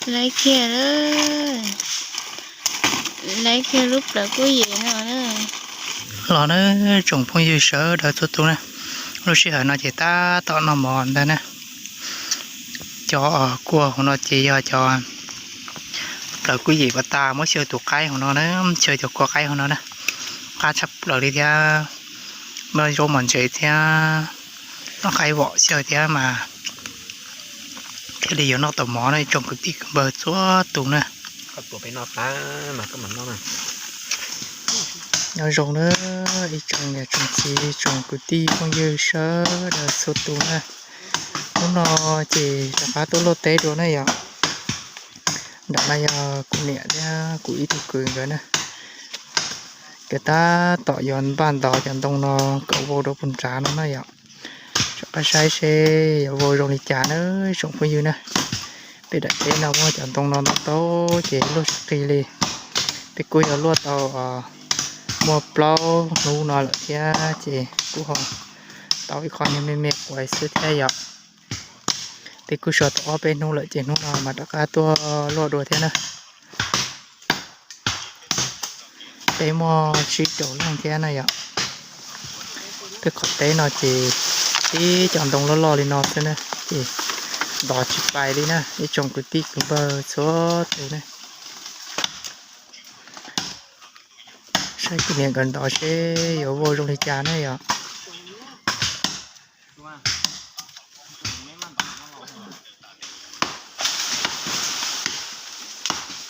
Laib kiag, laib kiag lub plawv kuj yim no na. Los na, tsoom phooj ywg sawv daws txhua tus na, lub sij hawm no ces tab tom noj mov ntag na. Cov kua hauv no ces yog cov plawv kuj yim pas tas muab xyaw tus qaib hauv no na, xyaw cov kua qaib hauv no na. Qab tshaj plaws li thiab, muab zaub mov ntsev thiab noj qaib vom xyaw thiab mas thiaj li yuav noj tau mov no ib tsoom kwv tij kwv npawg txhua tus na. Nyob zoo na, ib tsoom niam tsoom txiv tsoom kwv tij phooj ywg sawv daws txhua tus na. Hnub no ces rov qab tuaj luaj teb dua na yom. Nram no yog kuv niam thiab kuv ib tug kwv nkawd na. Nkawd tab tom yuav npaj ntov cov ntoo no kom vau rau puag nrad no na yom. Rov qab saib seb yuav vau zoo li cas na tsoom phooj ywg na. Peb daim teb no muaj cov ntoo no ntau ntau ces luaj tsis qig li. Peb kuj yog luaj tau muaj plaub hnub no lawm thiab ces kuj ho tau ib qho niag me me quav xwb thiab yom. Peb kuj so tau ob peb hnub lawm ces hnub no mas rov qab tuaj luaj dua thiab na. Peb muaj tsib rau leej thiab na yom. Peb qhov teb no ces tib cov ntoo loj loj li no xwb na, ces ntov tsis pais li na ib tsoom kwv tij kwv npawg txhua tus na. Saib kuv niam nkawd ntov seb yuav vau zoo li cas na yom.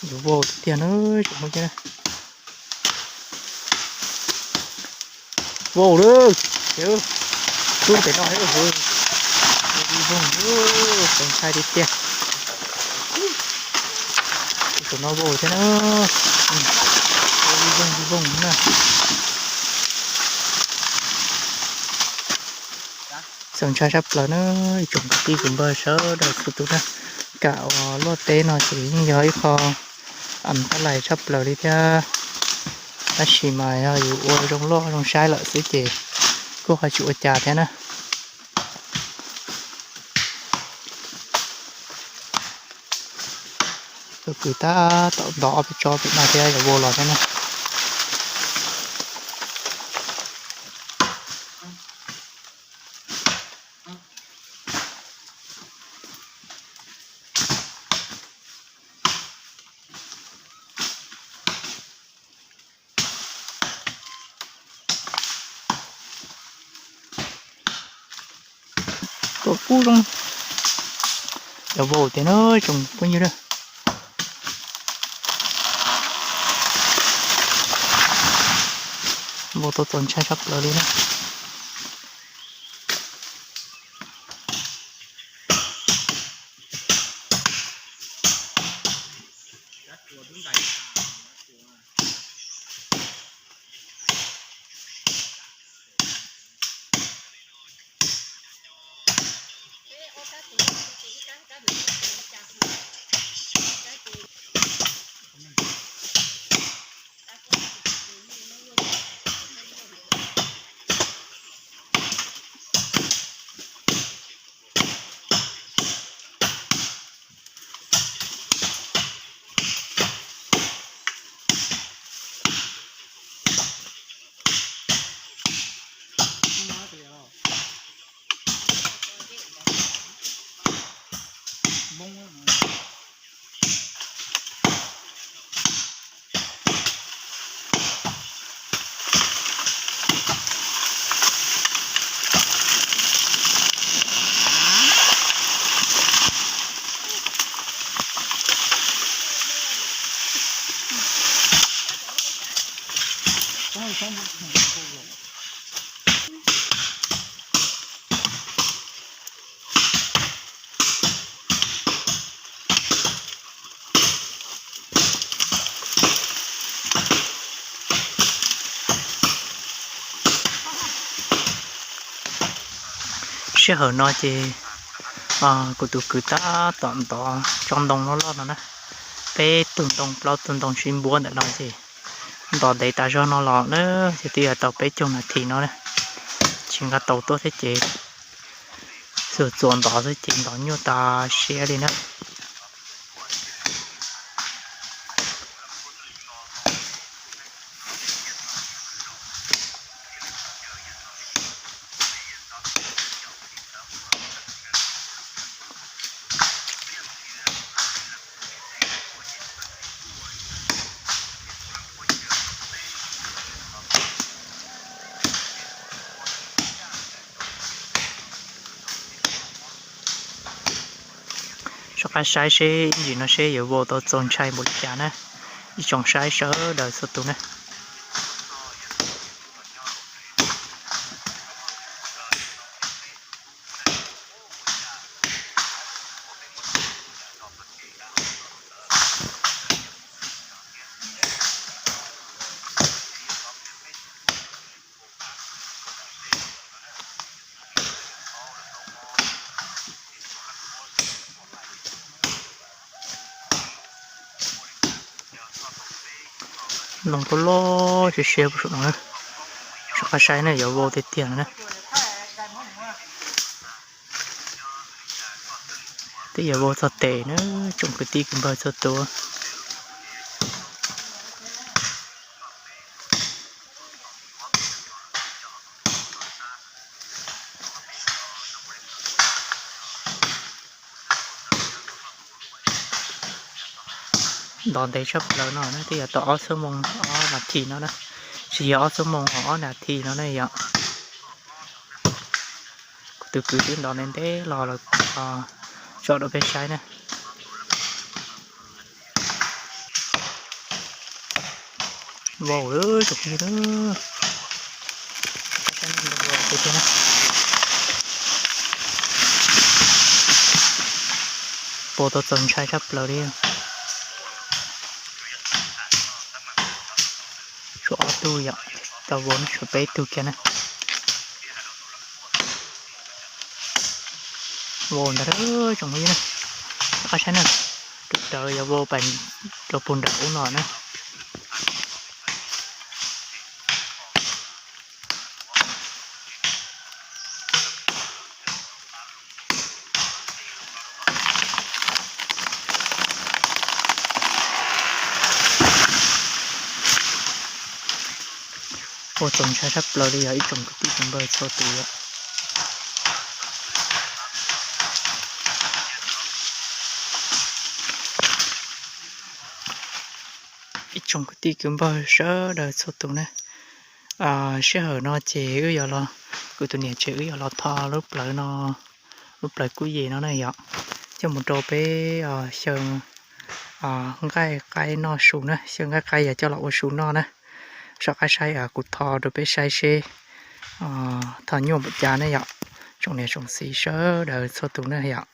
Yuav vau tiag tiag na. Vau lawm, tub pem no, vau, txaus ntshai tiag tiag. Tus no vau thiab na. Vau li voog li voog na. Txaus ntshai tshaj plaws na, ib tsoom kwv tij kwv npawg sawv daws txhua tus na. Kam uas luaj teb no ces yeej yog ib qho tab lais tshaj plaws li thiab, tab sis mas yog yus ua zoo loj zoo saib lawm xwb ces kuj ho tsis ua cas thiab na. Tus kwv tab tom ntov ob peb tsob pem no thiab yuav vau los thiab na. Tuaj kub zoo, yuav vau tiag na tsoom phooj ywg na. Vau tau txaus ntshai tshaj plaws li na. Sij hawm no ces kuv tus kwv tab tom ntov tsob ntoo loj loj no na. Peb tug ntoo plaub tug ntoo sib npuab ntawm no ces ntov ntev tas zog no los na, ces twb yuav tau peb caug nas this no na. Tsis nqa tau tuaj thiab ces xuas txuas ntov xwb ces ntov nyuaj tas siab li na. Pab saib seb ib ntsis no seb yuav vau tau txaus ntshai npaum li cas na, ib tsoom saib sawv daws txhua tus na. Loo koj loj siab siab puag saum no na, soj qab saib na yuav vau tiag tiag no na. Twb yuav vau txog tes na, tsoom kwv tij kwv npawg txhua tus. Nto ntev tshaj plaws no na, twb yog tau ob xuab moos ob nas this no na, tsis yog ob xuab moos ob nas this no na yom. Kuv tus kwv twb nto ntev ntev los lawm, tso rau peb saib na. Vau lawm tsoom phooj ywg na. Vau tau txaus ntshai tshaj plaws li. Tshuav ob tug yom, tau vau tshuav peb tug kiag na. Vau ntag tsoom phooj ywg na, qab saib na, tus rawv yuav vau pais rau puag nram ub no na. Ua txaus ntshai tshaj plaws li yog ib tsoom kwv tij kwv npawg txhua tus yom. Ib tsoom kwv tij kwv npawg sawv daws txhua tus na, sij hawm no ces wb yuav los, kuv tus niam tsev wb yuav los tho lub plawv no, lub plawv kuj yem no na yom, coj mus rau peb xyaw nqaij qaib noj su na, xyaw nqaij qaib yog coj los ua su noj na. Soj qab saib kuv tho rau peb saib seb tho nyuaj npaum cas ne yom, tsoom niam tsoom txiv sawv daws txhua tus ne yom.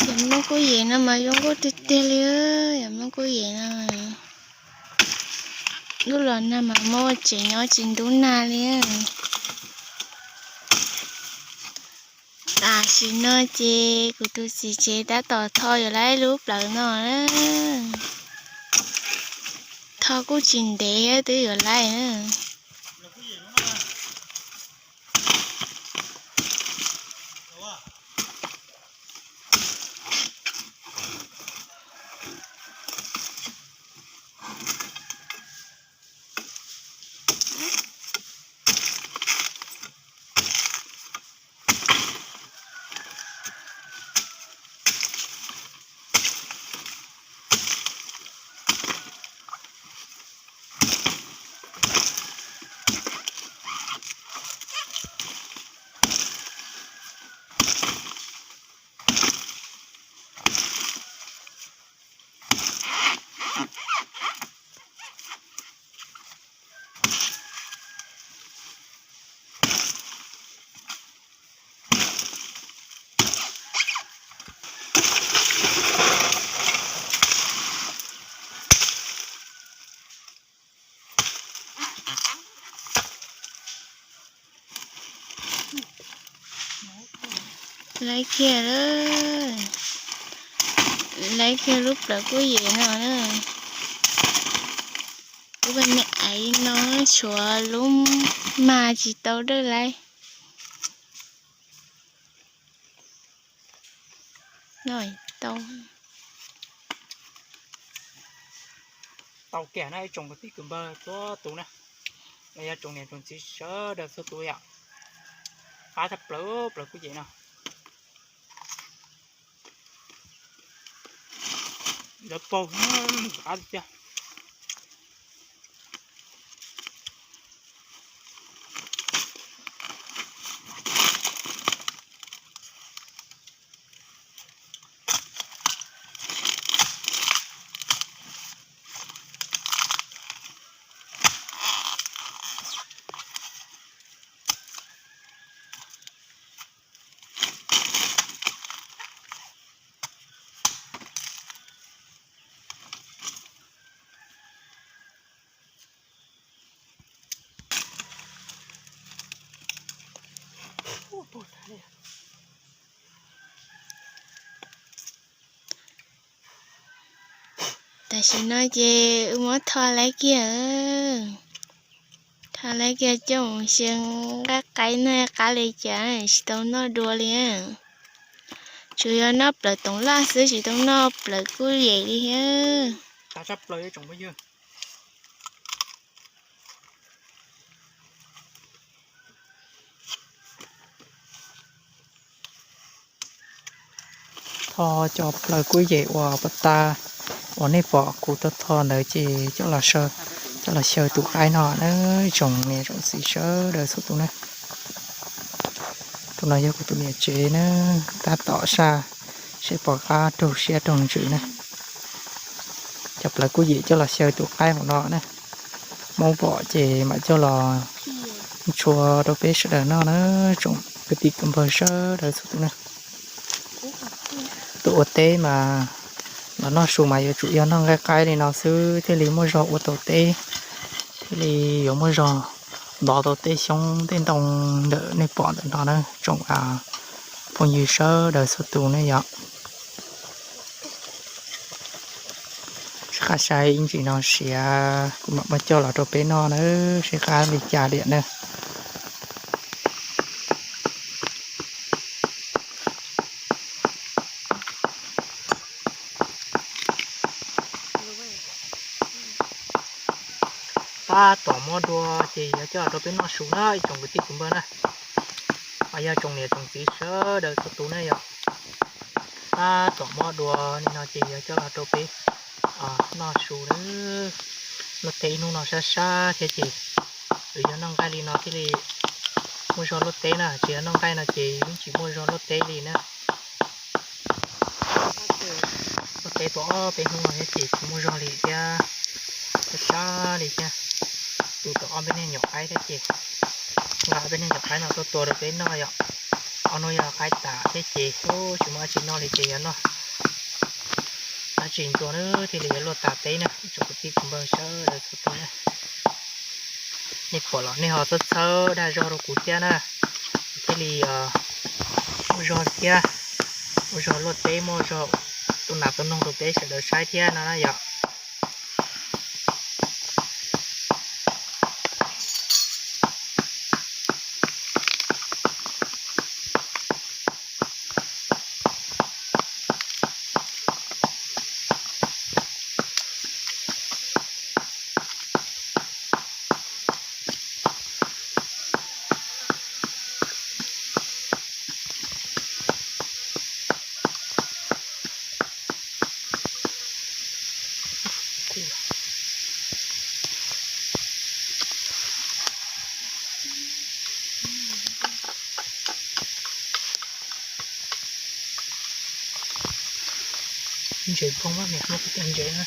Yam nplooj kuj yem no mas zoo nkauj tiag tiag li. Yam nplooj kuj yem no, lub los nag mas muab ua tsev nyob tsis ntub nag li. Tam sim no ces kuv tus txiv tsev tab tom tho yuav laib lub plawv no na. Tho kuj tsis ntev twb yuav laib na. Laib kiag lawm, laib kiag lub plawv kuj yem no na. Lub me aiv no tshuav lub mag tsis tau dawb laib. No tau, tau kiag na ib tsoom kwv tij kwv npawg txhua tus na, los yog tsoom niam tsoom txiv sawv daws txhua tus yom. Qab tshaj plaws, plawv kuj yem no. Lawv paug qab tiag. Tam sim no ces wb muab tho laib kiag, tho laib kiag coj mus xyaw nqaij qaib noj qab li cas tsis tau noj dua li. Tsuas yog noj plawv toov laj xwb tsis tau noj plawv kuj yem li thiab. Tho cov plawv kuj yem uas pas tas uas nej pom kuv tau tho ntawd ces coj los xyaw tus qaib no na, tsoom niam tsoom txiv sawv daws txhua tus na. Tus no yog kuv tus niam tsev na, tab tom saj seb pom qab raug siab raug ntsws na. Cov plawv kuj yem coj los xyaw tus qaib hauv no na. Muab pom ces mam coj los ntshua rau peb sawv daws noj na, tsoom kwv tij kwv npawg sawv daws txhua tus na. Tuaj ua teb mas los noj su mas yuav tsum yog noj nqaij qaib li no xwb thiaj li muaj zog ua tau teb, thiaj li yuav muaj zog ntov tau tej xyoob tej ntoo ntawm nej pom ntawm no na tsoom Phooj ywg sawv daws txhua tus ne yom, sib qab saib ib ntsis no siav kuv mam muab coj los rau peb noj na, sib qab li cas diam na. Tab tom mob dua ces yuav coj los rau peb noj su na ib tsoom kwv tij kwv npawg na, ho yog tsoom niam tsoom txiv sawv daws txhua tus ne yom. Tab tom mob dua li no ces yuav coj los rau peb noj su na. Luaj teb ib hnub no sab sab thiab ces yog noj nqaij li no thiaj li muaj zog luaj teb na, tsis yog noj nqaij no ces yeej tsis muaj zog luaj teb li na. Luaj teb tau ob peb hnub no thiab ces tsis muaj zog li thiab, sab sab li thiab. Tu tau ob peb niag nyuam qaib thiab ces nqa ob peb niag nyuam qaib no tuaj tua rau peb noj yom. Ob hnub yog qaib tas thiab ces tsis muaj dab tsi noj li ces yuav noj dab tsi ntxuav na thiaj li yuav luaj tas teb na ib tsoom kwv tij kwv npawg sawv daws txhua tus na. Nej pom los nej ho txhawb txhawb dag zog rau kuv thiab na, kuv thiaj li muaj zog thiab, muaj zog luaj teb, muaj zog tua nas tua noog rau peb sawv daws saib thiab no na yom. Ntses poob mas muab kuv cov ntses na.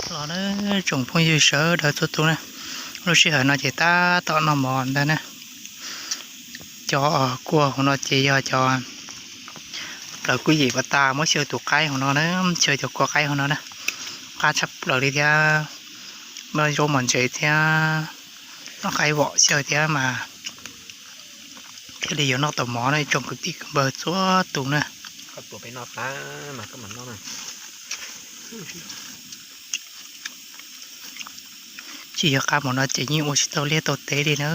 Los na, tsoom phooj ywg sawv daws txhua tus na, lub sij hawm no ces tab tom noj mov ntag na. Cov kua hauv no ces yog cov plaws kuj yim pas tas muab xyaw tus qaib hauv no na, xyaw cov kua qaib hauv no na, qab tshaj plaws li thiab. Muab zaub mos ntses thiab noj qaib vom xyaw thiab mas thiaj li yuav noj tau mov no ib tsoom kwv tij kwv npawg txhua tus na. Tsis yog qab hauv no ces yeej ua tsis tau liaj tau teb li na.